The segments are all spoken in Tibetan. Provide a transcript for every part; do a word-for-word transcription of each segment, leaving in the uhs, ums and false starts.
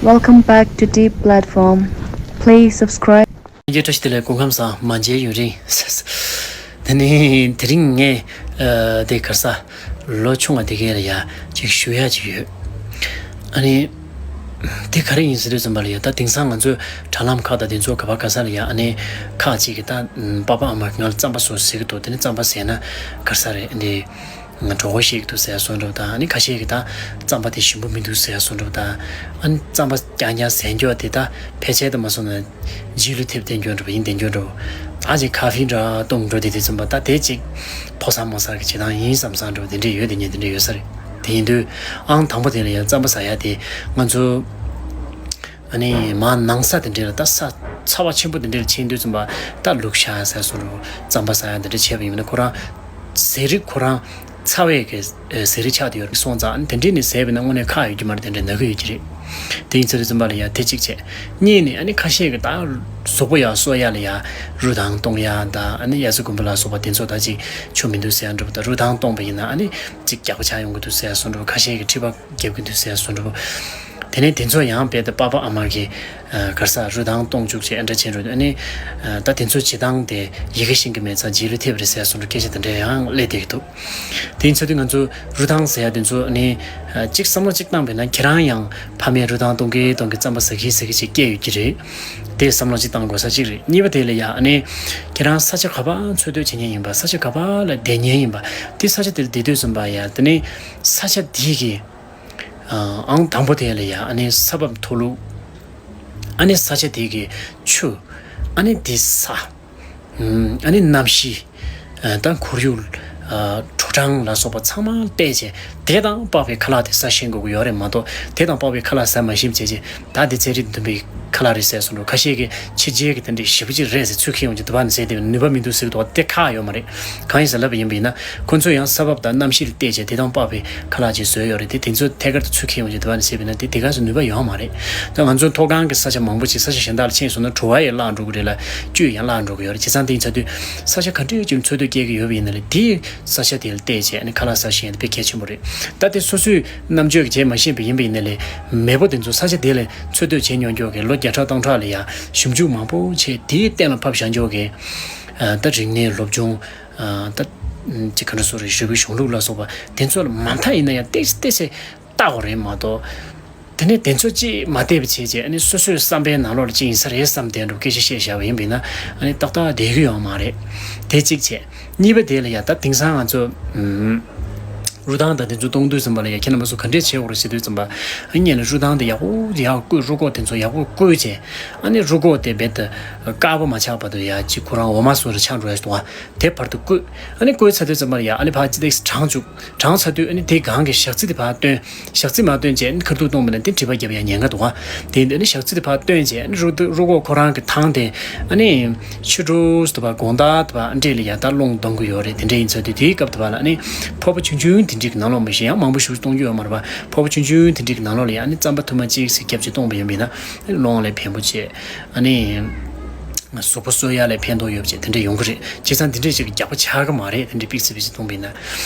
Welcome back to Deep Platform. Please subscribe. ཡེ་བཀྲ་ཤིས་བདེ་ལེགས། སྐུ་ཁམས་བཟང་། མ་མཇལ་ཡུན་རིང་། དེ་ནི་དེ་རིང་ངས་ཨ་དེ་ག་རེ་ཟ། ལོ་ཆུང་བ་དེ་གས་ལ་ཡ་ཅིག་ཞུ་ཡ་ཅིག་ཡོད། ཨ་ནི་དེ་ག་རེ་ཡིན་ཟེར་དུས་ཙམ་པ་ལ་ཡ། ད་དེང་སང་ང་ཚོའི་དྲ་ལམ་ཁག་དང་དེ་ཚོ་ག་པར་ག་ས་ལ་ཡ། ཨ་ནི་ཁག་ཅིག་གིས་ད་ཨ་པ་ཕ་ཨ་མ་གིས་ང་ལ་རྩམ་པ་ཟོ་ཟེར་གི་འདུག་དེ་ནི་རྩམ་པ་ཟས་ན་ག་རེ་ཟ་རེད། འདི་གྲོད་ཁོག་བཤལ་གི་འདུག་ཟེར་ཡ་བཟོ་འདྲ་པོ་དང་། ཨ་ནི་ཁ་ཤས་ཀྱིས་ད་རྩམ་པ་དེ་ཞིམ་པོ་མི་འདུག་ཟེར་ཡ་བཟོ་འདྲ་པོ་དང་། ཨ་ནི་རྩམ་པ་རྐྱང་རྐྱང་ཟས་རྒྱུ་དེ་ད་ཕལ་ཆེར་དུ་མ་སོང་ན་རྗེས་ལུས་ཐེབས་བསྡད་རྒྱུ་འདྲ་པོ་ཡིན། བསྡད་རྒྱུ་འདྲ་པོ། ད་ཅིག་ཁ་ཧྥེ་འདྲ་བཏུང་འགྲོ་དེ་དུས་ཙམ་པ་ད་དེ་ཅིག་ཕོ་གསར་མོ་གསར་གྱི་བྱེད་སྟངས་ཡིན་བསམ་བསམ་འདྲ་པོ་དེ་འདྲས་ཡོད། དེ་ཉིན་དེ་འདྲས་ཡོད་ས་རེད། དེ་ཡིན་དུས་ཨང་དང་པོ་དེ་ལ་ཡང་རྩམ་པ་ཟ་ཡ་དེ་ང་ཚོ་ཨ་ནི་མར་ནང་ས་དེ་འདྲས་ལ། ད་ས་ཚ་བ་ཆེན་པོ་དེ་འདྲས་ལ་ཕྱིན་དུས་ཙམ་པ་ད་ལུག་ཤ་ཟ་བཟོ་འདྲ་པོ། རྩམ་པ་ཟ་ཡ་དེ་འདྲས་བྱས་པ་ཡིན་ན་ཁོ་རང་ཟས་རིགས་ཁོ་རང་ཚ་བའི་གི་ཨེ་ཟས་རིགས་ཆགས་བསྡད་ཡོད་རེད། སོང་ཙང་དེ་འདྲས་ནས་ཟས་པ་ཡིན་ན་དངོས་གནས་ཁག་ཡོད་ཀྱི་མ་རེད། དེ་འདྲས་ན་གི་ཡོད་ཀྱི་རེད། དེ་ཡིན་ཚེ་རེ་ཙམ་པ་ལ་ཡ་དེ་གཅིག་བྱས། གཉིས་ནས་ཨ་ནི་ཁ་ཤས་ཀྱིས་ད་གཟུགས་པོ་ཡག་བཟོ་ཡ་ལ་ཡ་རུས་ཐང་གཏོང་ཡ་དང་། ཨ་ནི་ཡ་སེ་གོམ་པ་ལ་སོགས་པ་དེ་ཚོ་ད་ཅིག་ཆོ་མི་འདུག་ཟེར་ཡ་འདྲ་པོ་དང་། རུས་ཐང་གཏོང་པ་ཡིན་ན་ཨ་ནི་ཅིག་རྒྱགས་པ་ཆགས་ཡོང་གི་འདུག་ཟེར་ཡ་བཟོ་འདྲ་པོ། ཁ་ཤས་ཀྱིས་མཁྲིས་པ་རྒྱབ་ཀྱི་འདུག་ཟེར་ཡ་བཟོ་འདྲ་པོ། དེ་ནས་དེ་ཚོ་ཡང་རྦད་དེ་པ་ཕ་ཨ་མ་གིས་ཨ་ག་རེ་ཟ། རུས་ཐང་གཏོང་བཅུག་བྱས་ཨ་འདྲ་བྱས་འགྲོ་དུས། ཨ་ནི་ཨ་ད་དེ་ཚོ་བྱེད་སྟངས་དེ་ཡི་གེ་ཤེས་ཀྱི་མེད་ཙང་རྗེས་ལུས་ཐེབས་རེད་ཟེར་ཡ་བཟོ་འདྲ་པོ་སྐད་ཆ་དེ་འདྲ་ཡང་སླེབས་བསྡད་ཀྱི་འདུག་དེ་ཡིན་ཚེ་དུས་ང་ཚོ་རུས་ཐང་ཟེར་ཡ་དེ་ཚོ་ཨ་ནི་ཨ་གཅིག་བསམ་བློ་གཅིག་བཏང་བས་ན། ཁྱེད་རང་ཡང་ཕ་མས་རུས་ཐང་གཏོང་གི་གཏོང་གི་རྩམ་པ་ཟ་གི་ཟ་གི་ཅིག་སྐྱེས་ཡོད་ཀྱི་རེད། དེ་བསམ་བློ་གཅིག་བཏང་དགོས་ས་གཅིག་རེད། གཉིས་པ་དེ་ལ་ཡ་ཨ་ནི་ཁྱེད་རང་ས་ཆ་ག་པར་འཚོ་སྡོད་བྱེད་མཁན་ཡིན་པ། ས་ཆ་ག་པར་ལ་བསྡད་མཁན་ཡིན་པ། དེ་ས་ཆ་དེ་ལ་བསྡད་དུས་ཙམ་པ་ཡ། དེ་ནི་ས་ཆ་དེ་གི་ཨ་ཨང་དང་པོ་དེ་ལ་ཡ་ཨ་ནི་ས་བབ་མཐོ་ལུགས། ཨ་ནི་ས་ཆ་དེ་གི་ཆུ། ཨ་ནི་དེ་ས། ཨ་ནི་གནམ་གཤིས། ཨ་ད་ཁོར་ཡུག་ཨ་དྲོ་གྲང་ལ་སོགས་པ་ཚང་མ་བལྟས་བྱས། དེ་དང་དཔག་པའི་ཁ་ལག་དེ་ཟ་ཤེས་དགོས་ཀྱི་ཡོད་རེད་མ་གཏོགས། དེ་དང་དཔག་པའི་ཁ་ལག་ཟ་མ་ཤེས་བྱས་བྱས། ད་དེ་ཚན་རིག་མཐུན་པའི་ཁ་ལག་རེད་ཟེར་སོང་འགྲོ། ཁ་ཤས་ཀྱིས་ཕྱི་རྒྱལ་གྱི་དེ་འདྲའི་ཞེ་པོ་ཅིག་རེད་ཟེར། ཚུར་འཁྱེར་ཡོང་རྒྱུ་དེ་པར་ནས་ཟས་དེ་ནུས་པ་མི་འདུག་ཟེར་གྱི་འདུག་བ། དེ་ཁག་ཡོད་མ་རེད། གང་ཡིན་ཟེར་ལབ་པ་ཡིན་པ་ཡིན་ན། ཁོ་ཚོས་ཡང་ས་བབ་དང་གནམ་གཤིས་ལ་བལྟས་བྱས་དེ་དང་དཔག་པའི་ཁ་ལག་ཅིག་བཟོས་ཡོད་རེད་དེ། དེ་ཚོ་ཐད་ཀར་དུ་ཚུར་འཁྱེར་ཡོང་རྒྱུ་དེ་པར་ནས་ཟས་པ་ཡིན་ན་དེ་དེ་ག་ཚོད་ནུས་པ་ཡོད་མ་རེད། ད་ང་ཚོ་མཐོ་སྒང་གི་ས་ཆ་མང་པོ་ཅིག་ས་ཆ་གཞན་དག་ལ་ཕྱིན་སོང་ན་བྲོ་བ་ཡང་བརླག་འགྲོ་གི་རེད་ལ། བཅུད་ཡང་བརླག་འགྲོ་གི་ཡོད་རེད། བྱས་ཙང་དེ་ཡིན་ཚ་དུས་ས་ཆ་ག་འདྲས་ཅིག་ལ་འཚོ་སྡོད་སྐྱེལ་གྱི་ཡོད་པ་ཡིན་ན་ལས། དེའི་ས་ཆ་དེ་ལ་བལྟས་བྱས་ཨ་ནི་ཁ་ལག་ཟ་ཤེས་ཡ་དེ་དཔེ་གལ་ཆེན་པོ་རེད། ད་དེ་སོ་སོས་རྣམ་དཔྱོད་ཀྱིས་བྱས་མ་ཤེས་པ་ཡིན་པ་ཡིན་ན་ལས། མེས་པོ་དེ་ཚོ་ས་ཆ་དེ་ལ་འཚོ་སྡོད་བྱས་མྱོང་མཁན་གྱི་ལོ་བརྒྱ་ཕྲག་སྟོང་ཕྲག་ལ་ཡ་ཞིབ་འཇུག་མང་པོ་བྱས། དེའི་གཏན་ལ་ཕབ་བཞག་མཁན་གྱི་ཨ་ད་རིག་གནས་སློབ་སྦྱོང་། ཨ་ད་ཅིག་ག་འདྲ་སོགས་རེད། ཞི་བའི་གཞུང་ལུགས་ལ་སོགས་པ་དེ་ཚོ་ལ་མ་མཐའ་ཡིན་ན་ཡང་ཏོག་ཙམ་ཏོག་ཙམ་བལྟ་དགོས་རེད་མ་གཏོགས། དེ་ནས་དེ་ཚོ་ཅིག་མ་བལྟས་པ་བྱས་བྱས་ཨ་ནི་སོ་སོའི་བསམ་པའི་ནང་ལོགས་ལ་ཅིག་ཡིན་ས་རེད་བསམ་བསྡད་འགྲོ་སྐད་ཆ་བཤད་བཞག་པ་ཡིན་པ་ཡིན་ན། ཨ་ནི་ཏག་ཏག་བསྡད་ཀྱི་ཡོད་མ་རེད། དེ་གཅིག་བྱས། གཉིས་པ་དེ་ལ་ཡ་ད་དེང་སང་ང་ཚོ་ཨུམ། རུས་ཐང་དང་དེ་ཚོ་གཏོང་དུས་ཙམ་པ་ལ་ཡ་ཁྱེད་རྣམ་པ་ཚོ་ག་འདྲས་བྱེད་དགོས་རེད་ཟེར་དུས་ཙམ་པ། ཨ་ནི་ལ་རུས་ཐང་དེ་ཡག་པོ་ཡག་བསྐོལ། རུས་ཁོག་དེ་ཚོ་ཡག་པོ་བསྐོལ་བྱས། ཨ་ནི་རུས་ཁོག་དེ་རྦད་དེ་དཀར་པོ་མ་ཆགས་བར་དུ་ཡ་ཅིག་ཁོ་རང་འོ་མ་བཟོ་འདྲ་ཆགས་འགྲོ་ཡ་ཞིག་འདུག་ག་དེ་བར་དུ་བསྐོལ། ཨ་ནི་བསྐོལ་ཚར་དུས་ཙམ་པ་ལ་ཡ་ཨ་ནི་ཕར་ཅིག་ཏོག་ཙམ་གྲང་བཅུག་གྲང་ཚར་དུས་ཨ་ནི་དེའི་སྒང་གི་ཞག་རྩི་དེ་ཕར་བཏོན། ཞག་རྩི་མ་བཏོན་བྱས་ཨ་ནི་ཁ་ཐུག་བཏུངས་པ་ན་དེ་མཁྲིས་པ་རྒྱབ་ཡ་ཉེན་ཁ་འདུག་ག་དེ་ཡིན་དུས་ཨ་ནི་ཞག་རྩི་དེ་ཕར་བཏོན་བྱས་ཨ་ནི་རུས་རུས་ཁོག་ཁོ་རང་གི་ཐང་དེ་ཨ་ནི་ཕྱི་དྲོ་དེ་ཕར་དགོང་དག་དེ་ཕར་ཨ་འདྲས་ལ་ཡ་ད་རླུང་གཏོང་གི་ཡོད་རེད། དེ་འདྲས་ཡིན་ཚར་དུས་དེའི་སྐབས་དེ་ཕར་ལ་ཨ་ནི་ཕོར་པ་ཆུང་ཆུང་དེ་འདྲས་ཀྱི་ནང་ལོགས། མ་གཞི་ཡང་མང་པོ་ཞིག་གཏོང་རྒྱུ་ཡོད་མ་རེད་པ། ཕོར་པ་ཆུང་ཆུང་དེ་འདྲས་ཀྱི་ནང་ལོགས་ལ་ཡ་ཨ་ནི་རྩམ་པ་ཐུར་མ་གཅིག་ཙམ་བརྒྱབ་བྱས་བཏུངས་པ་ཡིན་པ་ཡིན་ན་རླུང་ལ་ཕན་པོ་བྱས། ཨ་ནི་གཟུགས་པོ་གསོ་ཡ་ལ་ཕན་ཐོགས་ཡོད་བྱས་དེ་འདྲས་ཡོང་གི་རེད། བྱས་ཙང་དེ་འདྲས་ཞིག་གི་རྒྱགས་པ་ཆགས་ཀྱི་མ་རེད། དེ་འདྲས་པིག་ཙི་པིག་ཙི་བཏུངས་པ་ཡིན་ན།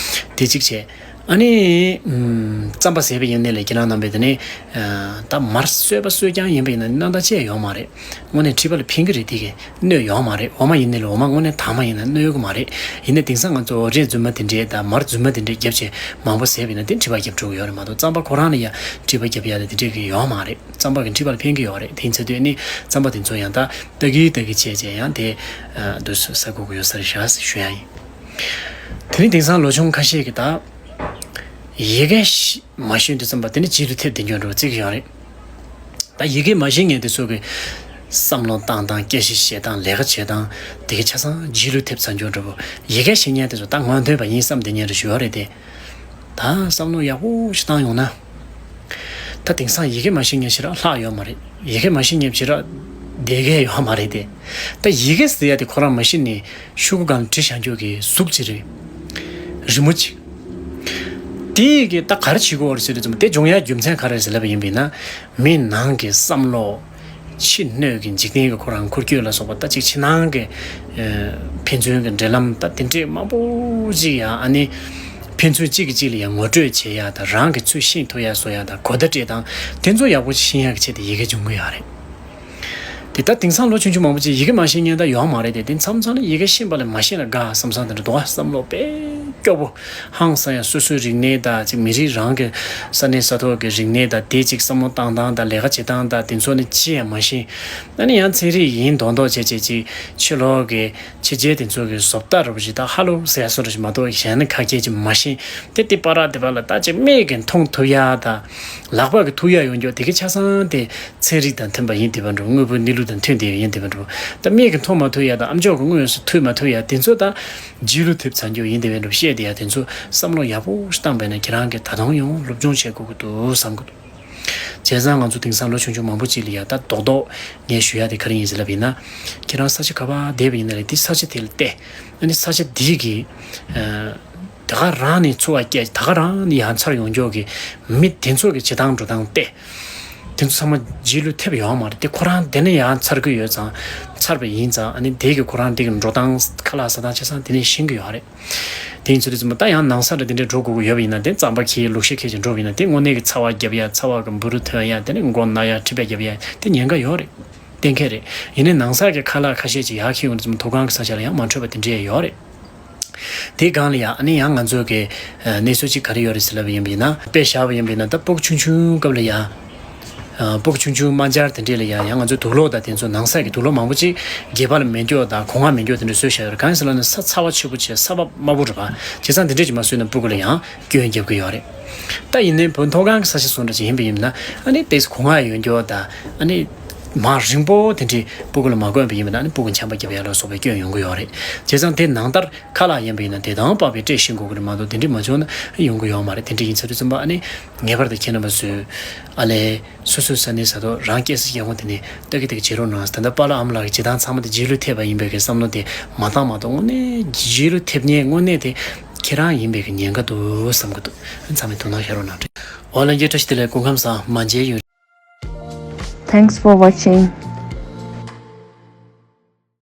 དེ་གཅིག་བྱས། ཨ་ནི་ཨུམ། རྩམ་པ་ཟས་པ་ཡིན་ནའི་ལས་ཁྱེད་རང་རྣམ་པས་དེ་ནས་ཨ་ད་མར་གསོད་པ་གསོད་རྐྱང་ཡིན་པ་ཡིན་ན་སྣང་དག་ཅི་ཡང་ཡོད་མ་རེད། དངོས་གནས་མཁྲིས་པ་ལ་ཕན་གྱི་རེད། དེ་གི་གནོད་ཡོད་མ་རེད། འོ་མ་ཡིན་ནའི་ལས་འོ་མ་དངོས་གནས་དྭངས་མ་ཡིན་ན་གནོད་ཀྱི་མ་རེད། ཡིན་ནའི་དེང་སང་ང་ཚོ་འོ་རས་རྫུན་མ་དེ་འདྲས་དང་མར་རྫུན་མ་དེ་འདྲས་བརྒྱབ་བྱས་མང་པོ་ཟས་པ་ཡིན་ན་དེ་མཁྲིས་པ་རྒྱབ་འགྲོ་གི་ཡོད་རེད་མ་གཏོགས། རྩམ་པ་ཁོ་རང་ལ་ཡང་མཁྲིས་པ་རྒྱབ་ཡ་ལ་དེ་འདྲས་ཀྱི་ཡོད་མ་རེད། རྩམ་པ་གི་མཁྲིས་པ་ལ་ཕན་གྱི་ཡོད་རེད། དེ་ཡིན་ཚེ་དུས་ནི་རྩམ་པ་དེ་ཚོ་ཡང་ད་ལྟ་གི་ལྟ་གི་བྱས་བྱས་ཡང་དེ་ཨ་དུས་སུ་ཟ་དགོས་ཀྱི་ཡོད་ས་རེད་ཤག་ཟེར་ཞུ་ཡ་ཡིན། དེ་ནི་དེང་སང་ལོ་ཆུང་ཁ་ཤས་ཀྱིས་ད་ཡི་གེ་ཤ་མ་ཤེས་དུས་ཙམ་པ་དེ་ནི་རྗེས་ལུས་ཐེབས་བསྡད་རྒྱུ་འདྲ་བོ་བརྩི་གི་ཡོད་རེད། ད་ཡི་གེ་མ་ཤེས་མཁན་དེ་ཚོ་གི་བསམ་བློ་བཏང་སྟངས། སྐད་ཆ་བཤད་སྟངས། ལས་ཀ་བྱེད་སྟངས། དེ་གི་ཆ་ཚང་རྗེས་ལུས་ཐེབས་ཚར་རྒྱུ་འདྲ་བོ། ཡི་གེ་ཤེས་མཁན་དེ་ཚོ་ད་སྔོན་ཐོན་པ་ཡིན་བསམ་བསྡད་མཁན་རེ་ཞིག་ཡོད་རེད་དེ། ད་བསམ་བློ་ཡག་པོ་ཞིག་བཏང་ཡོང་ན། ད་དེང་སང་ཡི་གེ་མ་ཤེས་མཁན་ཞེ་དྲག་ལྷག་ཡོད་མ་རེད། ཡི་གེ་མ་ཤེས་མཁན་ཞེ་དྲག་བསྡད་མཁན་ཡོད་མ་རེད་དེ། ད་ཡི་གེ་ཟེར་ཡ་དེ་ཁོ་རང་མ་ཤེས་ནས་ཤོག་གུ་སྒང་ལ་བྲིས་བཞག་རྒྱུ་གི་གཟུགས་ཅིག་རེད། རི་མོ་ཅིག་དེ་གི་ད་ག་རེ་བྱེད་དགོས་རེད་ཟེར་དུས་ཙམ་པ་དེ་འབྱུང་ཡ་རྒྱུ་མཚན་ག་རེ་རེད་ཟེར་ལབ་པ་ཡིན་པ་ཡིན་ན། མི་ནང་གི་བསམ་བློ། ཕྱི་སྣོད་ཀྱི་འཇིག་རྟེན་གྱི་ཁོ་རང་འཁོར་སྐྱོད་ལ་སོགས་པ་ད་ཅིག་ཕྱི་ནང་གི་ཨ་ཕན་ཚུན་གྱི་འབྲེལ་ལམ་ད་དེ་འདྲས་མང་པོ་ཅིག་ཡང་ཨ་ནི་ཕན་ ཕན་ཚུན་གཅིག་གིས་གཅིག་ལ་ཡང་ངོ་སྤྲོད་བྱེད་ཡ་དང་། རང་གི་ཚུལ་ཤེས་ཐུབ་ཡ་བཟོ་ཡ་དང་། གོ་བརྡ་སྤྲད་སྟངས་དེ་ཚོ་ཡག་པོ་ཞིག་ཤེས་ཡ་གི་ཆེད་དུ་ཡི་གེ་སྦྱོང་གི་ཡོད་རེད། དེ་ལྟར་དེང་སང་ལོ་ཆུང་ཆུང་མང་པོ་ཅིག་ཡི་གེ་མ་ཤེས་མཁན་ད་ཡོད་མ་རེད་དེ། དེ་མཚམས་མཚམས་ལ་ཡི་གེ་ཤེས་པ་ལས་མ་ཤེས་ན་དགའ་བསམ་བསམ་དེ་འདྲ་འདུག་ག་བསམ་བློ་དཔེ་སྐྱོ་པོ། ཧང་སང་ཡ། སོ་སོའི་རིག་གནས་དང་ཅིག་མི་རིགས་རང་གི་ས་གནས་ས་ཐོག་གི་རིག་གནས་དང་། དེ་ཅིག་བསམ་བློ་བཏང་སྟངས་དང་ལས་ཀ་བྱེད་སྟངས་དང་དེ་ཚོ་ནི་ཅི་ཡང་མ་ཤེས། ཨ་ནི་ཡང་ཚན་རིག་ཡིན་མདོག་མདོག་བྱས་བྱས་ཅིག་ཕྱི་ལོགས་ཀྱི་ཕྱི་རྒྱལ་དེ་ཚོ་གི་བཟོ་ལྟ་རུ་ཞིག་ད་ཧ་ལོ་ཟེར་ཡ་སོ་རུ་ཞིག་མ་གཏོགས་གཞན་ནི་ཁ་སྐད་ཅིག་མ་ཤེས། དེ་དེ་པ་ར་དེ་པ་ལ་ད་ཅིག་མིག་གིས་མཐོང་ཐུབ་ཡ་དང་ལག་པ་གིས་ཐུག་ཡ་ཡོང་རྒྱུ་དེ་གི་ཆ་ཚང་དེ་ཚན་རིག་དང་མཐུན་པ་ཡིན་བསྡད་པ་འགྲོ། དངོས་པོའི་གནས་ལུགས་དང་མཐུན་བསྡད་ཡ་ཡིན་བསྡད་པ་འགྲོ། ད་མིག་གིས་མཐོང་མ་ཐུབ་ཡ་དང་ཨམ་ཅོག་གིས་དངོས་སུ་ཐུག་མ་ཐུབ་ཡ་དེ་ཚོ་ད་རྗེས་ལུས་ཐེབས་ཚར་རྒྱུ་ཡིན་བསྡད་པ་འགྲོ། བཤད་བསྡད་ཡ་དེ་ཚོ་བསམ་བློ་ཡག་པོ་ཞིག་བཏང་པས་ན་ཁྱེད་རང་གིས་ད་དུང་ཡང་སློབ་སྦྱོང་བྱེད་དགོས་ཀྱི་འདུག་བསམ་གྱི་འདུག་བྱས་ཙང་ང་ཚོ་དེང་སང་ལོ་ཆུང་ཆུང་མང་པོ་ཅིག་ལ་ཡ་ད་རྡོག་རྡོག་ངས་ཞུ་ཡ་དེ་ག་རེ་ཡིན་ཟེར་ལབ་ཡིན་ན། ཁྱེད་རང་ས་ཆ་ག་པར་བསྡད་པ་ཡིན་ན་རེད། དེ་ས་ཆ་དེ་ལ་བལྟས། ཨ་ནི་ས་ཆ་དེ་གི་ཨ་དེ་ག་རང་ནས་འཚོ་བ་སྐྱེལ། དེ་ག་རང་ནས་ཡར་འཚར་ཡོང་ཕྱོགས་ཀྱི་མི་དེ་ཚོ་གི་བྱེད་སྟངས་འགྲོ་སྟངས་བལྟས། དེ་ཚོ་ཚང་མ་རྗེས་ལུས་ཐེབས་ཡོད་མ་རེད་དེ། ཁོ་རང་དེ་ནས་ཡར་འཚར་གི་ཡོད་ཙང་། འཚར་བ་ཡིན་ཙང་ཨ་ནི་དེ་གི་ཁོ་རང་དེ་གི་འགྲོ་སྟངས་ཁ་ལག་ཟ་སྟངས་བྱེད་སྟངས་དེ་ནས་ཤེས་གི་ཡོད་རེད། དེ་ཡིན་ཚུལ་དུ་ཙམ་པ་ད་ཡང་ནང་ས་ར་དེ་འདྲའི་འགྲོ་དགོས་ཀྱི་ཡོད་པ་ཡིན་ན། དེ་རྩམ་པ་ཁྱེར་ལུག་ཤ་ཁྱེར་ཅིག་འགྲོ་བ་ཡིན་ན། དེ་དངོས་གནས་ཀྱི་ཚ་བ་རྒྱབ་ཡ། ཚ་བ་གི་འབུ་རུ་ཐོན་ཡ། དེ་ནས་མགོ་ན་ཡ། མཁྲིས་པ་རྒྱབ་ཡ། དེ་ཉེན་ཁ་ཡོད་རེད། གཏན་འཁེལ་རེད། ཡིན་ནའི་ནང་ས་གི་ཁ་ལག་ཁ་ཤས་ཅིག་ཡར་འཁྱེར་ཡོང་དུས་ཙམ་མཐོ་སྒང་གི་ས་ཆ་ལ་ཡང་མ་འཕྲོད་པ་དེ་འདྲས་ཡོད་རེད། དེའི་སྒང་ལ་ཡ་ཨ་ནི་ཡང་ང་ཚོ་གི་ཨ་གནས་ཚུལ་ཅིག་ག་རེ་ཡོད་རེད་ཟེར་ལབ་པ་ཡིན་པ་ཡིན་ན། དཔེ་བཞག་པ་ཡིན་པ་ཡིན་ན། ད་སྤུ་གུ་ཆུང་ཆུང་སྐབས་ལ་ཡ། ཨ་སྤུ་གུ་ཆུང་ཆུང་དམར་འབྱར་དེ་འདྲས་ལ་ཡ་ཡང་ང་ཚོའི་དུག་ལོག་དང་དེ་ཚོ་ནང་ས་གི་དུག་ལོག་མང་པོ་ཅིག་སྒལ་པ་ལ་མེ་སྒྱོགས་དང་སྒོ་ང་མེ་སྒྱོགས་དེ་འདྲས་བཟོས་བཞག་ཡོད་རེད། གང་ཡིན་ཟེར་ལབ་ན་ས་ཚ་བ་ཆེ་པོ་བྱས། ས་བབ་དམའ་པོ་རེད་པ། བྱས་ཙང་དེ་འདྲས་ཅིག་མ་བཟོས་ན་སྤུ་གུ་ལ་ཡང་སྐྱོན་རྒྱབ་ཀྱི་ཡོད་རེད། ད་ཡིན་ནའི་བོད་མཐོ་སྒང་གི་ས་ཆ་བཟོ་འདྲ་ཅིག་ཡིན་པ་ཡིན་ན། ཨ་ནི་དེ་སྒོ་ང་ཡོད་རྒྱུ་དང་། ཨ་ནི་མར་རིང་པོ་དེ་འདྲས་སྤུ་གུ་ལ་མ་གོན་པ་ཡིན་པ་ན། ཨ་ནི་སྤུ་གུ་ཆམ་པ་རྒྱབ་ཡ་ལ་སོགས་པའི་སྐྱོན་ཡོང་གི་ཡོད་རེད། བྱས་ཙང་དེ་ནང་ལྟར་ཁ་ལག་ཡིན་པ་ཡིན་ན་དེ་དང་དཔག་པའི་སྤྲད་ཤེས་དགོས་ཀྱི་རེད་མ་གཏོགས། དེ་འདྲས་མ་བྱུང་ན་ཡོང་གི་ཡོད་མ་རེད། དེ་འདྲས་ཡིན་ཚར་དུས་ཙམ་པ་ཨ་ནི་ངེས་པར་དུ་ཁྱེད་རྣམ་པ་ཚོས་ཨ་ལས་སོ་སོའི་ས་གནས་ས་ཐོག་རང་སྐྱེས་ས་སྐྱེ་ཁུངས་དེ་ནས་ཏག་ཏག་བྱེད་རོགས་གནང་། ད་ལྟ་པཱ་ལགས་ཨ་མ་ལགས་ཀྱི་བྱེད་སྟངས་ཚང་མ་དེ་རྗེས་ལུས་ཐེབས་པ་ཡིན་པའི་གི་བསམ་བློ་དེ་མ་བཏང་མ་གཏོགས། དངོས་གནས་རྗེས་ལུས་ཐེབས་མཁན་དངོས་གནས་དེ་ཁྱེད་རང་ཡིན་པའི་གི་ཉེན་ཁ་འདུག་བསམ་གི་འདུག་ཚང་མས་དོ་སྣང་བྱེད་རོགས་གནང་། འོ་ལྷན་རྒྱས་བཀྲ་ཤིས་བདེ་ལེགས། སྐུ་ཁམས་བཟང་། མ་མཇལ་ཡུན། Thanks for watching.